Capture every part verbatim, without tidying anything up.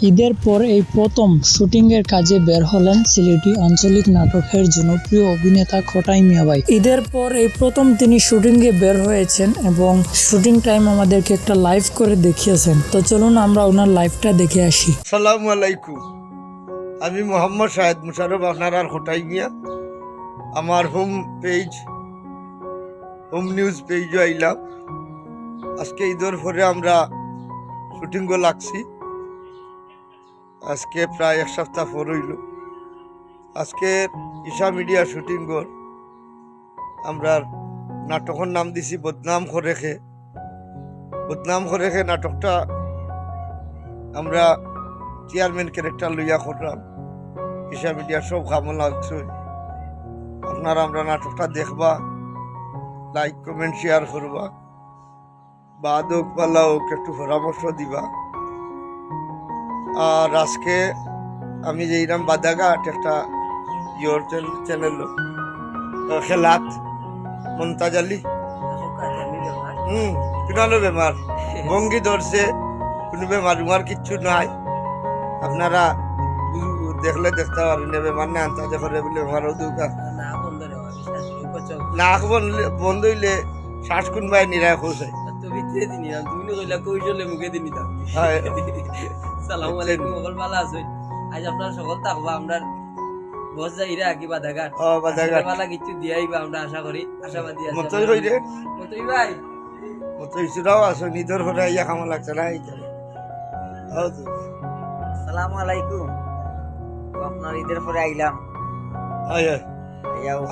ঈদের পর এই প্রথম শুটিংয়ের কাজে বের হলেন সিলেটি আঞ্চলিক নাটকের জনপ্রিয় অভিনেতা খোটাই মিয়া ভাই। ঈদের পর এই প্রথম তিনি শুটিংয়ে বের হয়েছেন এবং শুটিং টাইম আমাদেরকে একটা লাইভ করে দেখিয়েছেন। তো চলুন আমরা ওনার লাইভটা দেখে আসি। আসসালামু আলাইকুম। আমি মোহাম্মদ শাহেদ মুশারফ, আপনারার খোটাই মিয়া। আমার হোম পেজ, হোম নিউজ পেজও আইলাম। আজকে ঈদর পরে আমরা শুটিংও লাগছি। আজকে প্রায় এক সপ্তাহ পর অইল। আজকে ঈশা মিডিয়া শুটিংর আমরার নাটকর নাম দিছি বদনাম করে খে। বদনাম করে খে নাটকটা আমরা চেয়ারম্যান ক্যারেক্টার লইয়া করলাম। ঈশা মিডিয়ার সব কামো লাগছে। আপনারা আমরার নাটকটা দেখবা, লাইক, কমেন্ট, শেয়ার করবা। বাদ হোক, ভালা হোক, একটু পরামর্শ দিবা। আর আজকে আমি যাইরাম বাদাঘাট একটা ইয়োর চ্যানেল, খেলাত মন্তাজ আলী। হুম, কুনানো বেমার, ভঙ্গি ধরছে, কুনু বেমার উমার কিচ্ছু নাই। আপনারা দেখলে দেখতা পারইন, বেমার না আনতা যে করে বলে বেমারও দুকা। নাক বন্ধ অইলে শ্বাস কুনবায় নিরায় খোঁজে। সালামু আলাইকুম, সকল ভালা আছইন? আইজ আপনারা সকল থাকবা, আমরার বস যাইরা আগে বাদাঘাট। ও, বাদাঘাট। আজকে ভালা কিছু দিয়া আইবা, আমরা আশা করি, আশাবাদী আছি। মতই কই রে? মতই ভাই। মতই চুরাও আছো, ঈদর পরে আইয়া কামো লাগছে না, এই তো। আসসালামু আলাইকুম। তো আপনার ঈদর পরে আইলাম। হয়, হয়।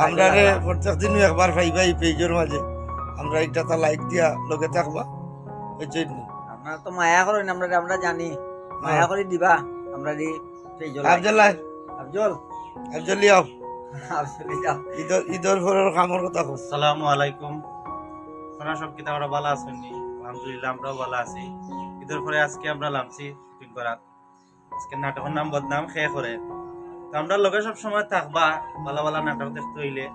আমরারে প্রত্যেক দিনও একবার পাইবা এই পেজর মাঝে। আমরা একটা তা লাইক দিয়া লগে থাকবা, বুঝছইন নি? আপনারা তো মায়া করইন, আমরা, আমরা জানি। মায়া করি দিবা, আমরা এই পেজর লাইক। আফজল আয়। আফজল। আফজল ইয়াও। আফজল ইয়াও। ঈদর, ঈদর পরর কামর কথা কও। আসসালামু আলাইকুম। আপনারা সব কিতা করা ভালা আছইন নি? আলহামদুলিল্লাহ, আমরাও ভালা আছি। ঈদর পরে আজকে আমরা লামছি শুটিং করাত। আজকে নাটকর নাম বদনাম খে করে। তো আমরার লগে সব সময় থাকবা, ভালা ভালা নাটক দেখতে অইলে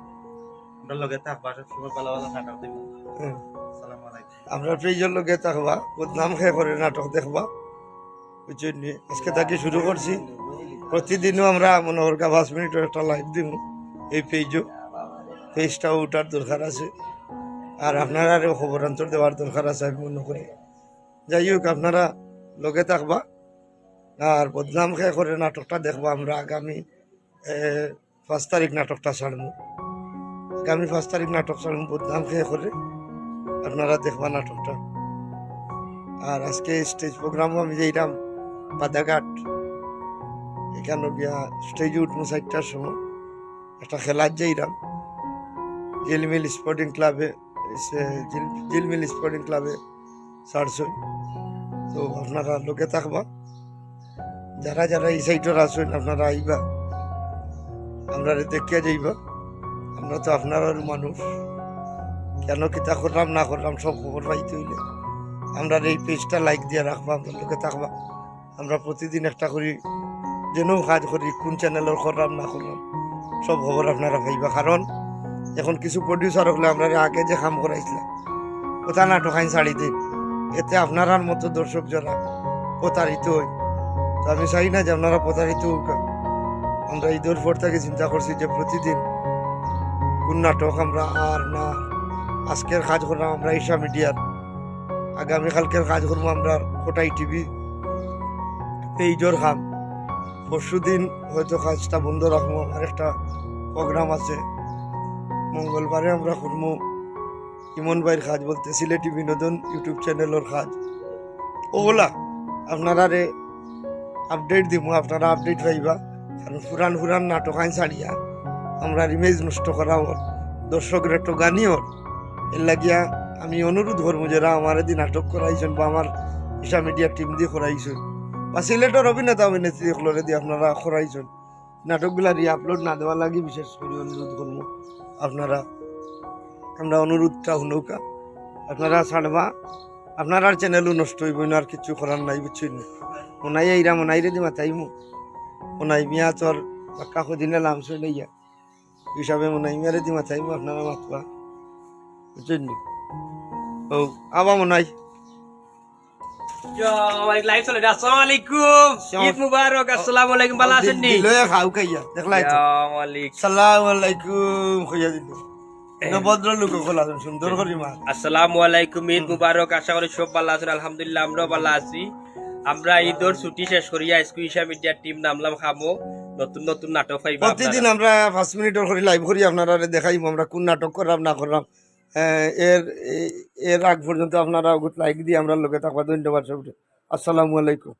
আমরার লগে থাকবা, সব সময় ভালা ভালা নাটক দেখবা। হুম। আসসালামু আলাইকুম। আমরার পেজর লগে থাকবা, বদনাম খে করে নাটক দেখবা, বুঝছইন নি? আজকে থাকি শুরু করছি, প্রতিদিনও আমরা মনে করি পাঁচ মিনিটর একটা লাইভ দিমু এই পেজও। পেজটাও উঠার দরকার আছে, আর আপনারারেও খবর অন্তর দেওয়ার দরকার আছে আমি মনে করি। যাই হোক, আপনারা লগে থাকবা। আর বদনাম খে করে নাটকটা দেখবা, আমরা আগামী, এ, পাঁচ তারিখ নাটকটা ছাড়মু। আগামী পাঁচ তারিখ নাটক ছাড়মু বদনাম খে করে, আপনারা দেখবা নাটকটা। আর আজকে স্টেজ প্রোগ্রামও আমি যাইরাম বাদাঘাট, এখানো গিয়া স্টেজে উঠমু চাইরটার সময়। একটা খেলাত যাইরাম ঝিলমিল স্পোর্টিং ক্লাবে, সে ঝিল-, ঝিলমিল স্পোর্টিং ক্লাবে ছাড়ছইন। তো আপনারা লগে থাকবা, যারা যারা এই সাইডর আছইন আপনারা আইবা, আমরারে দেখিয়া যাইবা। আমরা তো আপনারার মানুষ, কেন কিতা করলাম না করলাম সব খবর পাইতে অইলে আমরার এই পেজটা লাইক দিয়া রাখবা, আমরার লগে থাকবা। আমরা প্রতিদিন একটা করি যেন কাজ করি, কোন চ্যানেলর করলাম না করলাম, সব খবর আপনারা পাইবা। কারণ এখন কিছু প্রডিউসার অকলে আমরারে আগে যে কাম করাইছিলা, ওটা নাটক আইন ছাড়ি দিন, এতে আপনারার মতো দর্শক যারা প্রতারিত অইন। তো আমি চাই না যে আপনারা প্রতারিত অউক্কা। আমরা ঈদর পর থাকি চিন্তা করছি যে প্রতিদিন কোন নাটক আমরা আর না, আজকের কাজ করলাম আমরা ঈশা মিডিয়ার, আগামীকালকের কাজ করমু আমরা খোটাই টিভি পেজর কাম। পরশুদিন হয়তো কাজটা বন্ধ রাখমু, আমার একটা প্রোগ্রাম আছে। মঙ্গলবারে আমরা করমু ইমন ভাইর কাজ বলতে সিলেটি বিনোদন YouTube চ্যানেলর কাজ। ওগুলা আপনারারে আপডেট দিমু, আপনারা আপডেট পাইবা। কারণ পুরান পুরান নাটক আইন ছাড়িয়া আমরার ইমেজ নষ্ট করা অর, দর্শকরে ঠগানি অর। এর লাগিয়া আমি অনুরোধ করমু, যারা আমারে দি নাটক করাইছইন বা আমার ঈশা মিডিয়া টিম দি করাইছইন বা সিলেটর অভিনেতা অভিনেত্রী অকলরে দি আপনারা করাইছইন, নাটকগুলা রি-আপলোড না দেওয়ার লাগি বিশেষ করি অনুরোধ করমু। আপনারা আমরা অনুরোধটা হুনউক্কা, আপনারা ছাড়বা, আপনারার চ্যানেলও নষ্ট অইবো না, আর কিচ্ছু করার নাই, বুঝছইন নি? মনাই আইরা, মনাইরে দি মাতাইমু, মনাই মিয়া তোর বাক্কা কদিনে লামছে লইয়া, হিসাবে মনাই মিয়ারে দি মাতাইমু, আপনারা মাতবা, বুঝছইন নি? ও, আবা মনাই। ইয়া মালিক, লাইভ চলে। আসসালামু আলাইকুম, ঈদ মুবারক। আসসালামু আলাইকুম, ভালা আছইন নি? দিল এক হাউ খাইয়া, দেখলাই তো। ইয়া মালিক। সালাম আলাইকুম কইয়া দিল। না, ভদ্রলোক অকল আছইন, সুন্দর করি মা। আসসালামু আলাইকুম, ঈদ মুবারক। আশা করি সব ভালা আছইন। আলহামদুলিল্লাহ, আমরাও ভালা আছি। আমরা ঈদর ছুটি শেষ করিয়া আইজকু ইশা মিডিয়ার টিম নামলাম কামো, নতুন নতুন নাটক পাইবা আপনারা। প্রতিদিন আমরা পাঁচ মিনিটর করি লাইভ করি, আপনারারে দেখাইমু আমরা কোন নাটক করলাম না করলাম। আহ, এর, এ-, এর আগ পর্যন্ত আপনারা অগুত লাইক দিয়া আমরার লগে থাকবা। ধন্যবাদ সবরে। আসসালামু আলাইকুম।